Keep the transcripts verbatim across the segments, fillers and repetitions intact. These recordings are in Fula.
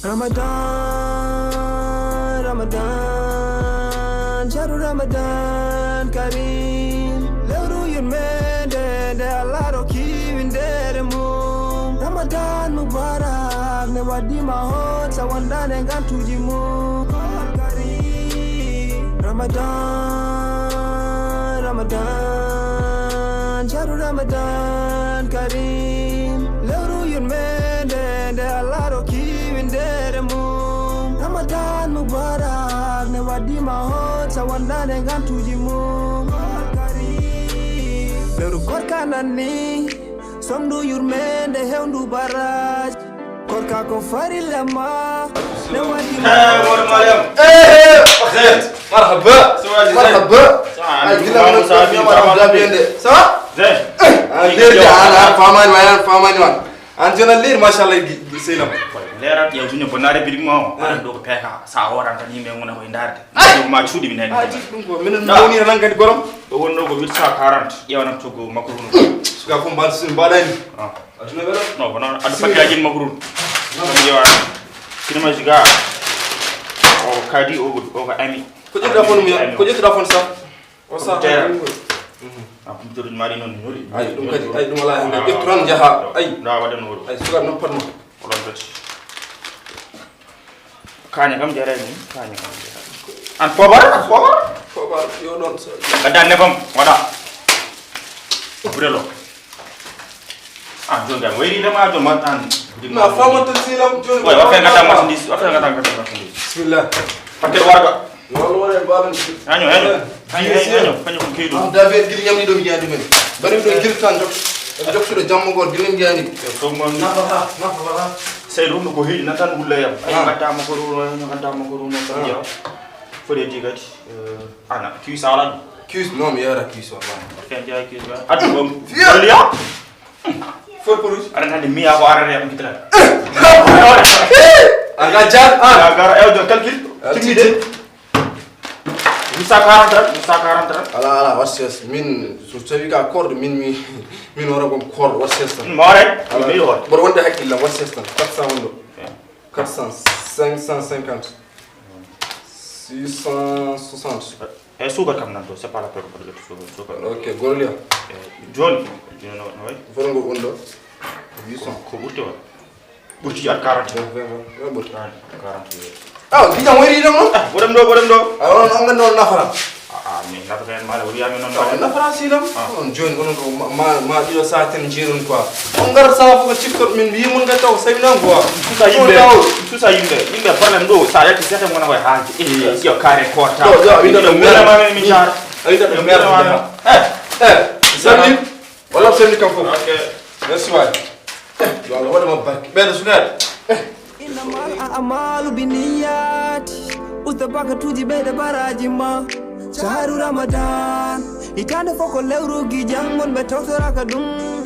Ramadan, Ramadan, shahru Ramadan Karim. Lewru yurmende nde Allah rokki winndere mum. Ramadan Mubarak, ne waɗi ma hot sa wondaane ngantuuji mum. Karim. Ramadan, Ramadan, shahru Ramadan Karim. Lewru yurmende nde Allah rokki winndere mum. Ramadan Mubarak, ne waɗi ma hot sa wondaane ngantuuji mum. Karim. Lewru korka nanni, somdu yurmende hewndu baraj. Korka ko farilla ma, ne waɗi ma. Eh, Mor Mariam. Eh, eh, Zed. Marhaba. Marhaba. Ay, gila mo sa bi ma da bende. Ça va? Zed. Ah, leydi an, an famani wa, an famani wa. An jona leydi, machallah, gi, gi, seylam. Leeral ƴeew duñe bonnaare biɗi ma o. Aɗa ɗo ko peeka, sa horan tan yimɓe ngona koye ndaarde. Ɗum ma cuuɗi mi nani. Ah, ɗum ko minen moni tan kadi gorom. Ɗo wonno ko huit cent quarante, ƴeewanam coggu makko hono. Suka fof mbaɗa sin mbaɗani. Ah. Aduna wela. Non, ko noon. Aɗa fati ajin makko ɗum. Non. Ɗum ƴeewa. Sinema jiga. O kadi o, o ko ami. Ko ƴettuɗa phone mum ya? Ko ƴettuɗa phone sa? O sa. Computer. Mhm. Ah, computer ɗum mari noon, ñori. Ay, ɗum kadi, ay, ɗum alaa hen kadi. Ƴettu tan njaha. Ay. Nda waɗa no wuro. Ay, suka non pat ma. Oɗon peti. Kaañe kam jaraani, kaañe kam jaraani. An poobar, an poobar. Poobar, yo ɗon so. Gadda nebam, waɗa. Burelo. Ah, joni kam, wayri dama, joni ma tan. Na famata silam, joni. Way, wa fe gadda marchandise, wa fe gadda, gadda marchandise. Bismillah. Paquet warga. Wala wala, baban. Año, año. Año, año, año, año, ko keyɗo. Am David, gila ñamni ɗo mi yaadi men. Bari ɗo gila tan jok. Jok suɗo jammo gor, gila mi yaadi. Nafa ha, nafa ha. Sey ɗum ko heewi nan tan wulla yam. Ay, ah, gadda mo ko runo, gadda mo ko runo, tan jeewa. Fodde di kadi, eh, ana, cuisse ala ɗum. Cuisse, non, mi yara cuisse, wallahi. Ken jeewa cuisse ba. Addu ɗum. Fiya. Liya. Fort Rouge. Aɗa nandi miya ko arata yam gitla. Anga jar, ah. Ya gara, eh, do calcul. Ah, timmide. Huit cent quarante tan, huit cent quarante tan. Ala, ala, waɗ ses. Min, so tawi ka korɗo, min, mi, min hoore ko korɗo, waɗ ses tan. Moore, ala. Mi hoore. Mboɗo wonde hakkille, waɗ ses tan. Quatre cents wonɗo. Ok. Quatre cents, cinq cent cinquante. Six cent soixante. Eh, suukar kam nan to, c'est pas la peine ko de suukar, suukar. Ok, Gorlia. Eh, joni, joni no, no way? Foto ngo wonɗo. Huit cents. Ko, ko ɓurti on? Ɓurti at quarante. Vingt, vingt, vingt, ɓurti. Quarante, quarante. Ah, gijam wayri ɗum non? Ah, woɗem ɗo, woɗem ɗo. Ah, on, on nganndu on nafara. Ah, ah, min nafata en maale, woni amin non. Ah, on nafara silam. Ah. On joni, onon ko ma, ma, ma ɗiɗo sa ten jiiron quoi. On ngar sa fof ko tiktok min mbi mun ga taw, sabi non quoi. Susa yimɓe, susa yimɓe, yimɓe problème ɗo, sa yatti sete mon koye haalde. Eh, yo kare korta. Yo, yo, winda ɗo mera. Mera ma min, min jaara. A winda ɗo mera. Eh, eh, sabi. Walla selli kam fof. Ok. Merci waay. Yo Allah waɗa ma barke. Ɓeyɗo sukaade. Innamal a'malu binniyat. Usta bakatuuji ɓeyɗe baraji ma. Shahru Ramadan. Hitaande fof ko lewru gijam mon ɓe tawtoraka ɗum.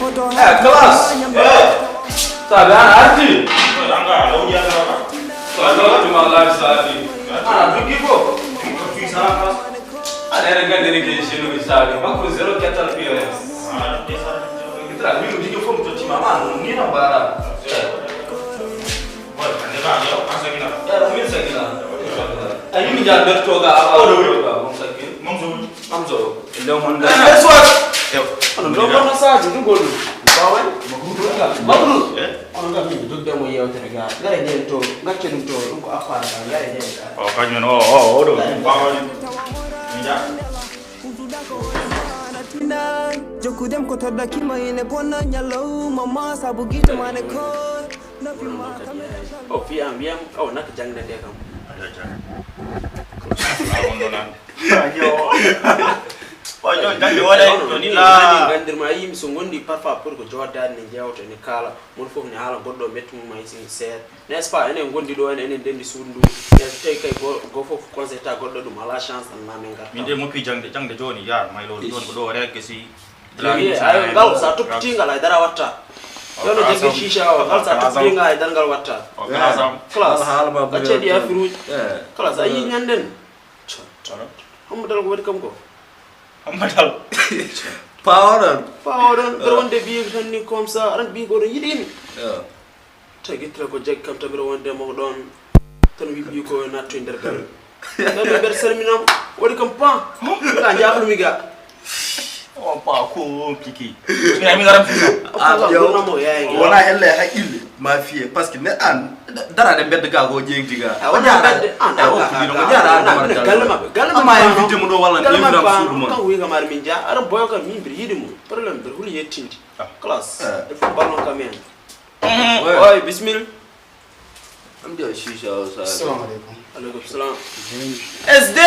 Hoto. Eh, class. Eh. Sabi an arti. Anga a lawƴi a lawɗa. Ko a lawɗi ma laabi sabi. Ana duggi fof. Ko fi sala. Aɗa ene nganndi reke jeune uji saabi makko zéro kettal piyoya. Tra min ko jijo fof mi tottima ma no ni no mbaɗa. Eɗo min sagina. A yimi jal bertoga a ɓaɗoga mon sagin. Mamso. Lew mon da. Eswat. Ono do kono saji dugol. Bawai. Makru. Ono kam min dugde mo yewtere ga. Ngare den to, ngacce ɗum to, ɗum ko affaire ga, ngare den ga. O kañum o o o ɗo ɗum bawani. Min ja. Jokkudem ko toddaki ma ine bonna ñalawma ma sabu gite ma ne ko. O fiyam wiyam o nak jangde nde kam. Ayo. O jon jangde wala to ni la. Gandir ma yim so gondi parfois pour ko joddaade ne jewto ne kala. Mon fof ne haala goɗɗo mettu mum hay si seeɗa. N'est-ce pas? Enen ngondi ɗo, enen, enen ndendi suudu ndu. Tawi kay go, go fof conseil ta goɗɗo ɗum ala chance tan ma min ngarta. Min de moppi jangde, jangde jooni yaar may loolu jooni ko ɗo regge si. Jangde ayo ngal sa toppiti ngal ay dara watta. Yono jangde chicha o ngal sa toppiti ngal ay dara ngal watta. Classe. Ka ceedi affiruuji. Classe a yii ñanden. Hammadal ko waɗi kam ko. Hammadal. Pawoɗon. Pawoɗon. Ɓe wonde mbiyi tan ni comme ça aɗan mbiyi goɗo yiɗimi. Yo. Tagittira ko jaggi kam, tamira wonde mo ɗon. Tan wiɓi ko natto e nder galle. Ɗon ɓe mbeɗa salminam. Waɗi kam pan. Ka jaɓatmi ga. O pa ko kiki. Sina mi garam fina. Ah, yo. Wona helle haqqille ma fiye, parce que ne an dara de mbedda ga ko jengti ga. Ah, wona mbedda. Ah, o kudi no jara an ma galle ma. Galle ma invité mo do wala ni ram sudu mo. Kan wi ga mar min ja. Ara boyo kan min bir yidi mo. Problème bir hul yettindi. Class. Il faut ballon quand même. Oy, bismillah. Am dia shisha o sa. Assalamu alaikum. Alaikum salam. S D.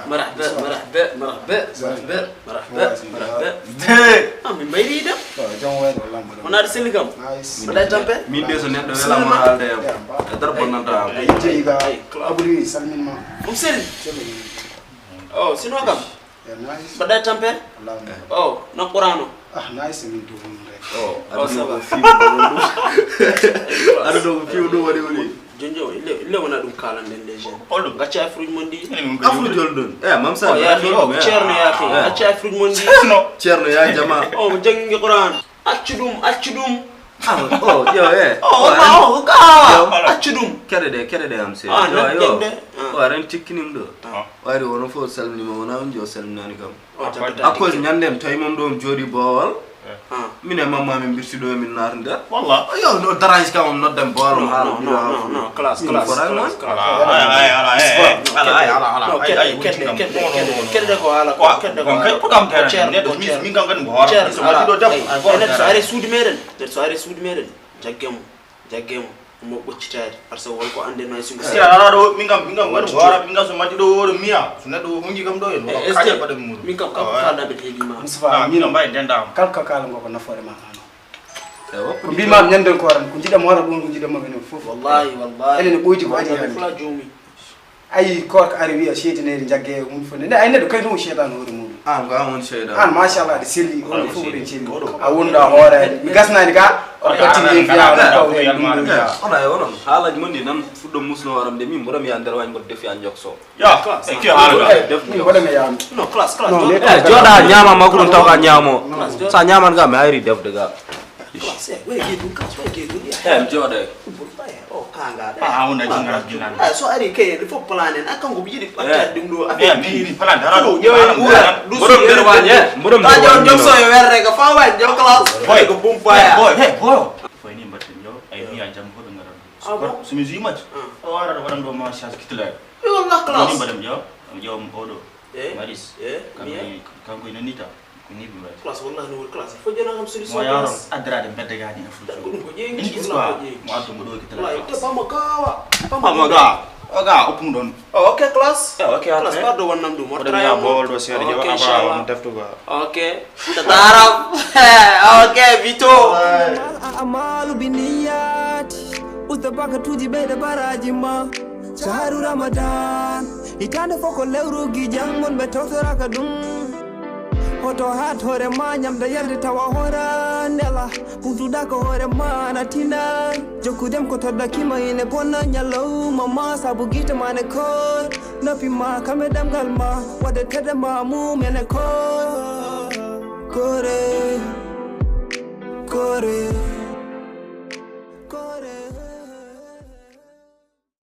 Marahba, marahba, marahba, marahba, marahba, marahba. De. Ah, min mbayri da. Jon wayde wala mo. Wona de selli kam. Nice. Wala tampe. Min de so neddo wela mo halde yam. E dar bonanta. Ay jeyi ga. Abri salmin ma. Mum selli. Oh, sino kam. Mbaɗɗa e tampere? O no qurano? Ah, nice, min duhum rek. O aduna ko fiwɗo woni ɗum. Aduna ko fiwɗo woni woni. Jonjo ille ille wona ɗum kalan ɗen les jeunes. Holɗum? Gacca e fruit mon ɗi. Afru jol ɗum. E mam sa. O yaaki o ceerno yaaki. Gacca e fruit mon ɗi. Ceerno. Ceerno ya jama. O mo jangi quran. Accu ɗum, accu ɗum. Ah, oh, yo, eh. Oh, oh, oh, oh, accu ɗum. Keɗe ɗe, keɗe ɗe am se. Ah, yo, yo. Oh, aran tikkinim ɗo. Wari wono fof salminima wona on jo salminani kam. À cause ñande mi tawi mon ɗo mi jooɗi bowal. Min e mamma min birti ɗo min naata nder. Walla. Yo, no darange kam on noddam bowal mo haala. Non, non, non, classe, classe, classe. Ala ay ala ay ala ay ala ay. Kedde ko haala ko kedde ko haala ko ceerno. Min kam kadi mi hoora so mati ɗo debbo. Neɗɗo so ari suudu meɗen, neɗɗo so ari suudu meɗen, jagge mo, jagge mo, mo ɓoccitaade par ce que won ko annde no e suudu. Si ala ɗo min kam min kam woni hoora min kam so mati ɗo woro miya so neɗɗo hunji kam ɗo en wala kaje baɗa mum. Min kam kam ko kalɗa ɓe heeɓi ma. Mustafa min mbawi dendama. Kala ko kala ngo ko nafoore ma. Ko mbima ñanden ko waran ko jiɗa mo waɗa ɗum ko jiɗa mo enen fof. Wallahi wallahi. Enen ɓoydi ko adi hande. Fula joomi. Ayi korka ari wiya seedaneri jagge e hunde fof nde ay neɗɗo kay ɗum o seedan hoore muɗum. An ko an woni seedan. An machallah aɗa selli on fof oɗen celli a wonda hoore mi gasnani ka. On battini e fiya on pawɗen ɗum ɗo wiya. Ona e onon haalaji mon ɗi nan fuɗɗo musno waram de min mboɗo mi ya nder wañ mboɗo defi an jokso. Ya, e ke haala ga. Ɗum mboɗo mi yawno. Non classe classe. Eh, jooɗa ñaama makko ɗum taw ka ñaamo. Sa ñaaman ga mi hayri defde ga. Classe eh way ge ɗum classe way ge ɗum ya. Eh, mi jooɗa. Ɗum bol baya o kanga da. Ah, on a jinga gilan. Ah, so ari kay il faut plan en akan go biji di patta ɗum ɗo affaire ɗum. Plan dara ɗo. Mboɗo nder wañe. Mboɗo nder wañe. Jom so yo werre ga fa wañ jom classe. Boy ko bum baya. Boy hey boy. Foy ni mbatten yo ay mi a jam hoɗo ngaran. Ah bon? So mi jui match. O wara waɗan ɗo ma charge kitlaire. Yo la classe. Mbaɗam ƴeewa am ƴeewa mo oɗo. Maris. Kanko e nannita ko ni ɗum waɗi. Classe wallahi no woni classe fo jona kam solution. Mo yaron addirade mbedde gani e fuɗɗo. Ɗum ko ƴeewi. Ɗum histoire mo addu mo ɗo kitlaire. Wallahi te bama gawa. Bama gawa. O ga oppum ɗon. Ok classe. Ok classe pardon wannam ɗum. Oɗo wiya bowol ɗo seeɗa ƴeewa aba on deftugo. Ok. Tataram. Ok Vito. Amalu biniyati. Usta bakatuji ɓeyɗa baraji ma. Shahru Ramadan. Hitande fof ko lewru gijan mon ɓe tawtoraka ɗum. Hoto hat hoore ma ñamda yarde tawa hoora nela. Hutuɗa ko hoore ma na tinay. Jokkudem ko toddakima ine bonna ñalawma ma sabu gite ma ne koy. Noppi ma kame ɗemgal ma waɗde tedde ma mumene ko kore kore.